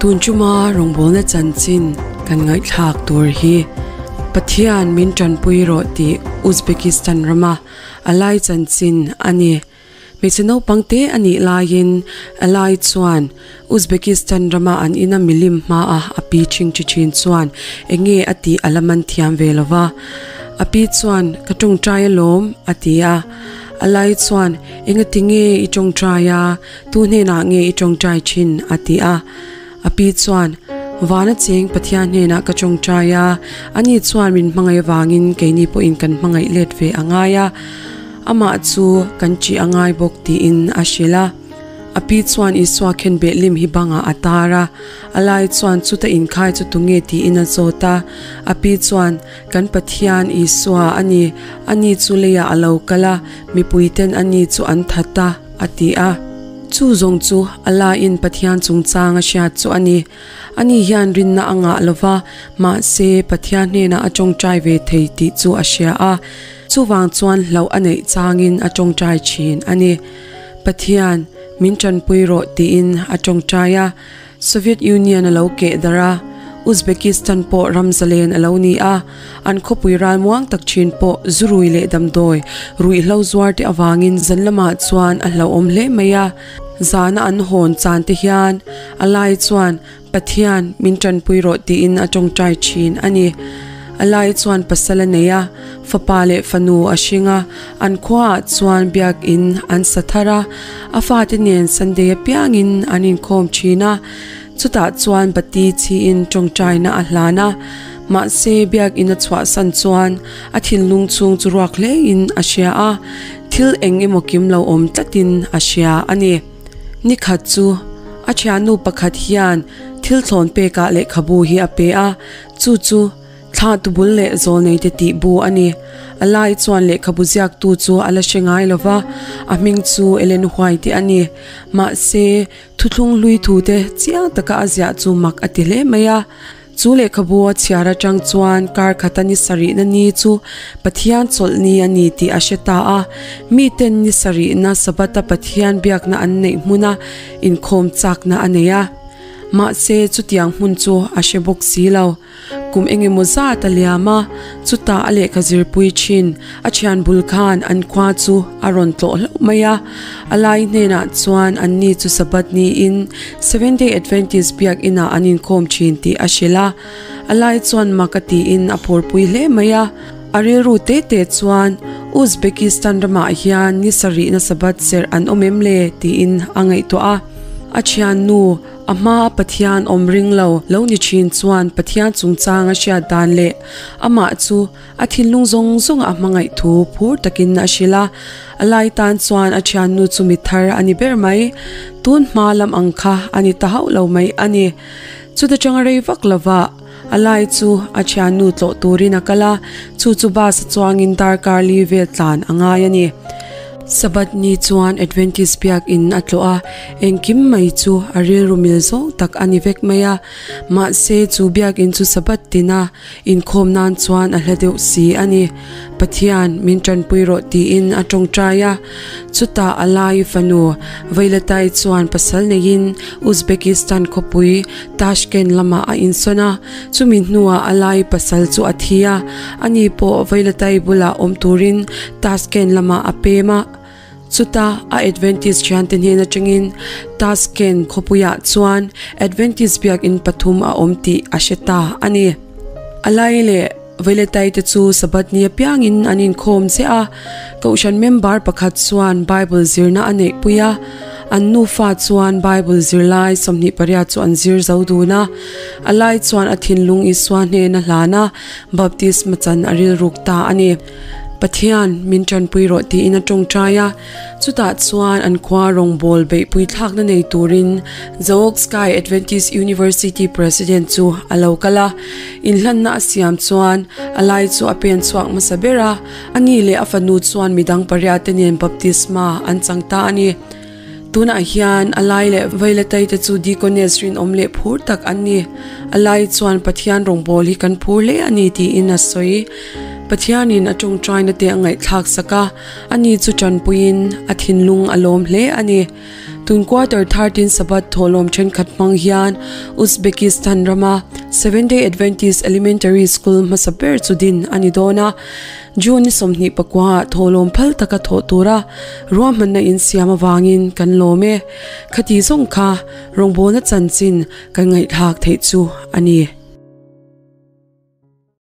Tun chuma rawngbawlna chanchin kan ngaihthlak tur hi Pathian min tanpui rawh tih Uzbekistan rama a lai chanchin a ni. Hmeichhe naupang te a nih laiin a lai chuan Uzbekistan rama an ina milim hmaa a pi chhing chi thin chuan eng nge a tih a la man thiam ve lo va. A pi chuan ka tawngtai alawm a ti a. A lai chuan engati nge i tawngtai a? Tu hnenah nge i tawngtai thin? a ti a. A pi chuan, Vana cheng Pathian hnenah ka tawngtai a, ani chuan min hmangaih avangin keini pawhin kan hmangaih let ve a ngai a, amah chu kan ṭih a ngai bawk tiin a hrilh a. A pi chuan Isua khenbeh lim hi bangah a tar a, a lai chuan chuta inkhai chu tunge tiin a zawt a. A pi chuan, Kan Pathian Isua a ni, ani chu leiah a lo kal a, mipuiten ani chu an that a. A ti a. Chu zawng chu a laiin Pathian chungchang a hriat chu a ni. Ani hian rinna a ngah lo va, mahse Pathian hnenah a tawngtai ve thei tih chu a hria a. Chuvang chuan hlauh a neih changin a tawngtai thin a ni. Pathian, min tanpui rawh tiin a tawngtai a. Soviet Union a lo keh darh a, Uzbekistan pawh ram zalen a lo ni a, an khawpui ralmuang tak thin pawh zurui leh damdawi ruihhlo zuar te avangin zan lamah chuan a hlauhawm hle mai a. Zana an hawn chan te hian a lai chuan Pathian min tanpui rawh tiin a tawngtai thin a ni. A lai chuan pasal a nei a, fapa leh fanu a hring a, an khuaah chuan biakin an sa thar a, a fate nen Sunday apiangin an inkhawm thin a, chutah chuan bati chhiin tawngtaina a hlan a, mahse biakin a chhuahsan chuan a thinlung chhung chu ruak hlein a hria a, thil eng emaw kim lo awm tlatin a hria a ni. Nikhat chu a thiannu pakhat hian thil thlawn pekah lehkhabu hi a pe a, Chu chu thla tubul leh zawlneite tih bu a ni. A lai chuan lehkhabu ziaktu chu a la hre ngai lo va, a hming chu Ellen White a ni. Mahse, thuthlung hlui thute chiang taka a ziah chu mak a ti hle mai a. Chu lehkhabu a chhiar atang chuan kar khata ni sarihna ni chu Pathian chawlh ni a ni tih a hre ta a. Miten ni sarihna Sabbath-a Pathian biakna an neih hmuna inkhawm chakna a nei a. Mahse, chutiang hmun chu a hre bawk si lo. Kum engemaw zat a liam a, chutah a lehkha zirpui thin. A thian bul khan an khua chu a rawn tlawh hlauh mai a. A lai hnenah chuan anni chu Sabbath niin Seventh-day Adventist biak inah an inkhawm thin tih a hrilh a. A lai chuan mak a tiin a phurpui hle mai a. A rilru te te chuan Uzbekistan ramah hian ni sarihna Sabbath serh an awm em le tiin a ngaihtuah a. A thiannu, a hmaa Pathian awm ring lo lo ni thin chuan Pathian chungchang a hriat dan leh amah chu a thinlung zawng zawng a hmangaih thu phur takin a hrilh a. A lai tan chuan a thiannu chu mi thar a ni ber mai. Tun hma lam ang kha a ni ta hauh lo mai a ni. Chuta changa rei vak lova a lai chu a thiannu tlawh turin a kal a, chu chu bus a chuangin darkar li vel tlan a ngai a ni. Sabbath ni chuan Adventist biakin a tlawh a, engkim mai chu a rilru mil zawng tak a ni vek mai a. Mahse chu biakin chu Sabbath tina inkhawm nan chuan a hla deuh si a ni. Pathian min tanpui rawh tiin a tawngtai a. Chutah a lai fanu Vailatai chuan pasal neiin Uzbekistan khawpui Tashkent lamah a insawn a, chumi hnuah a lai pasal chu a thi a, ani pawh Vailatai bulah awm turin Tashkent lamah a pem a. Chuta a Adventist thiante hnen atangin Tashkent khawpuiah chuan Adventist biakin pathum a awm tih a hre ta a ni. A lai leh Vailatai te chu Sabbath ni apiangin an inkhawm chiah a, Kohhran member pakhat chuan Bible zirna a neihpui a, an nufa chuan Bible zirlai 28 chu an zir zo dun a. A lai chuan a thinlung Isua hnena hlan a, baptisma chan a rilruk ta a ni. Pathian, min tanpui rawh tiin a tawngtai a, chutah chuan an khua rawngbâwl beihpui thlakna nei turin Zaoksky Adventist University President chu a lo kal a. Inhlanna a siam chuan a lai chu a pen chhuak hmasa ber a, ani leh a fanu chuan midang pariat te nen baptisma an chang ta a ni. Tunah hian a lai leh veilatai te chu deaconess rinawm leh phur tak an ni. A lai chuan Pathian rawngbâwl hi kan phur hle a ni tiin a sawi. Pathianin a ṭawngṭaina te a ngaihthlak sak a, ani chu ṭanpuiin a thinlung a lawm hle a ni. Tun quarter 13 Sabbath thawhlawm thenkhat hmang hian Uzbekistan rama Seventh Day Adventist Elementary School hmasa ber chu din a ni dawn a. June ni 29 ah thawhlawm phal taka thawh tura ruahmanna insiam avangin kan lawm e. Khati zawng kha rawngbawlna chanchin kan ngaihthlak theih chu a ni.